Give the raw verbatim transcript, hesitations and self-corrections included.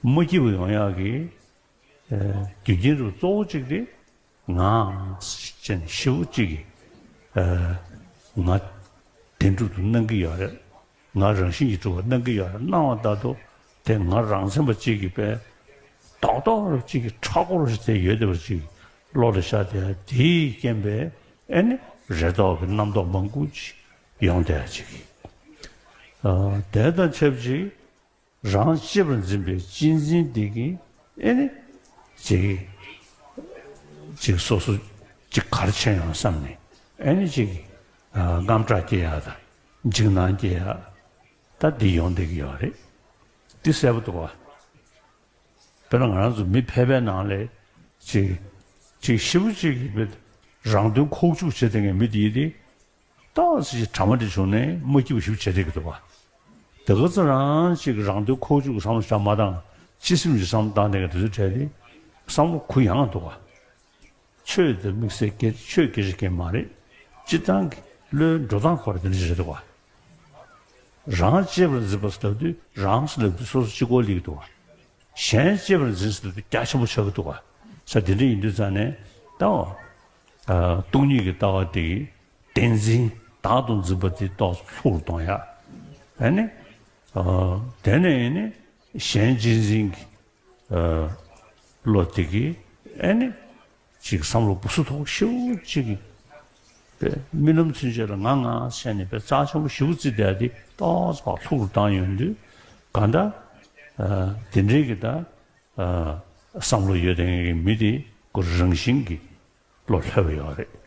མ་སྐྱིད་པ་ཡོང་ཡག་གི་ཨ་རྒྱུ་རྐྱེན་རུ་གཙོ་བོ་གཅིག་དེ་ང་ཅན་ཞེ་པོ་གཅིག་གིས་ཨ་ང་བདེན་གྲུབ་ཏུ་སྣང་གི་ཡོད་རེད། ང་རང་བཞིན་གྱིས་གྲུབ་པ་སྣང་གི་ཡོད་རེད། སྣང་བ་ལྟར་དུ་དེ་ང་རང་མཚན་པ་གཅིག་གིས་པས་རྡོག་རྡོག་རུ་གཅིག་གིས་ཁྲག་ཁོ་རུ་ཞིག་དེ་ཡོད་བསྡད་པ་གཅིག་བློ་ལ་ཤར་བསྡད་ཡ་དེའི་རྐྱེན་པས་ཨེ་ནི་རེ་དོགས་ཀྱི་རྣམ་རྟོག་མང་པོ་ཅིག་ཡོང་བསྡད་ཡ་གཅིག་གིས་ཨ་དེ་དང་ཆབས་ཅིག་རང་གཅེས་པར་འཛིན་པའི་གཅེས་འཛིན་དེ་གིས་ཨེ་ནི་ཅིག་ཅིག་སོ་སོ་ཅིག་གར་ཕྱིན་ཡང་བསམ་ནས་ཨེ་ནི་ཅིག་ཨ་དངངས་སྐྲག་སྐྱེ་ཡག་དང་འཇིགས་སྣང་སྐྱེ་ཡག་ད་འདི་ཡོང་བསྡད་ཀྱི་ཡོད་རེད། འདི་གསལ་པོ་འདུག་བ། དཔེར་ན་ང་རང་ཚོ་མི་ཕལ་པའི་ནང་ལ་ཅིག་ཅིག་ཞེ་པོ་ཅིག་གིས་མི་རང་དོན་ཁོག་བཅུག་བྱེད་བསྡད་མཁན་མི་དེ་ཡིན་ཏེ། ཏོག་ཙམ་ཅིག་དྲ་མ་འདྲ་བྱུང་ནས་མ་སྐྱིད་པ་ཞིག་བྱེད་བསྡད་ཀྱི་འདུག་བ། དེ་ག་ཚོད་རང་ཅིག་རང་དོན་ཁོག་བཅུག་བསམ་བློ་བྱ་མ་བཏང་། སྤྱི་སེམས་ཀྱི་བསམ་བློ་བཏང་བསྡད་མཁན་དེ་ཚོའི་གྲས་དེ་བསམ་བློ་གུ་ཡངས་འདུག་བ། ཆོས་དེ་དམིགས་བསལ་སྐད་ཆོས་སྐད་ཆ་སྐད་མ་རེད། སྤྱིར་བཏང་གི་བློའི་འགྲོ་སྟངས་སྐོར་དེ་འདྲ་ཞིག་རེད་འདུག་བ། རང་གཅེས་པར་འཛིན་པ་ཟེར་ལབ་དུས་རང་ཟེར་ལབ་དུས་སོ་སོ་གཅིག་པོ་སླེབས་ཀྱི་འདུག་བ། གཞན་གཅེས་པར་འཛིན་ཟེར་ལབ་དུས་རྒྱ་ཆེན་པོ་ཆགས་ཀྱི་འདུག་བ། ས་དེ་འདྲ་ཡིན་དུས་ཙང་ནས་ད་བ། ཨ་སྟོང་ཉིད་ཀྱི་ལྟ་བ་དེ་གིས་བདེན་འཛིན་བདག་ཏུ་འཛིན་པ་དེ་ཏོག་ཙམ་ལྷུག་རུ་གཏོང་ཡ། ཨ་ནི། ཨ་དེ་ནས་ནི་གཞན་གཅེས་འཛིན་གྱི་ཨ་བློ་དེ་གིས་ཨ་ནི་ཅིག་བསམ་བློ་སྦུ་སུ་ཐོག་ཤེའུ་གཅིག་གིས་པའི་རྨི་ལམ་ཚུན་ཆད་ལ་ང་ང་བྱས་ནས་པའི་རྩ་ཆེན་པོ་ཞེ་པོ་བརྩིས་བསྡད་དེ་ཏོག་ཙམ་ཕར་ལྷུག་རུ་བཏང་ཡོང་དུས་གང་ལྟར་ཨ་དེ་འདྲའི་གི་ད་ཨ་བསམ་བློ་ཡོད་དེ་མི་དེ་ཁོ་རང་བཞིན་གྱིས་བློ་ལྷོད་པ་ཡོད་རེད།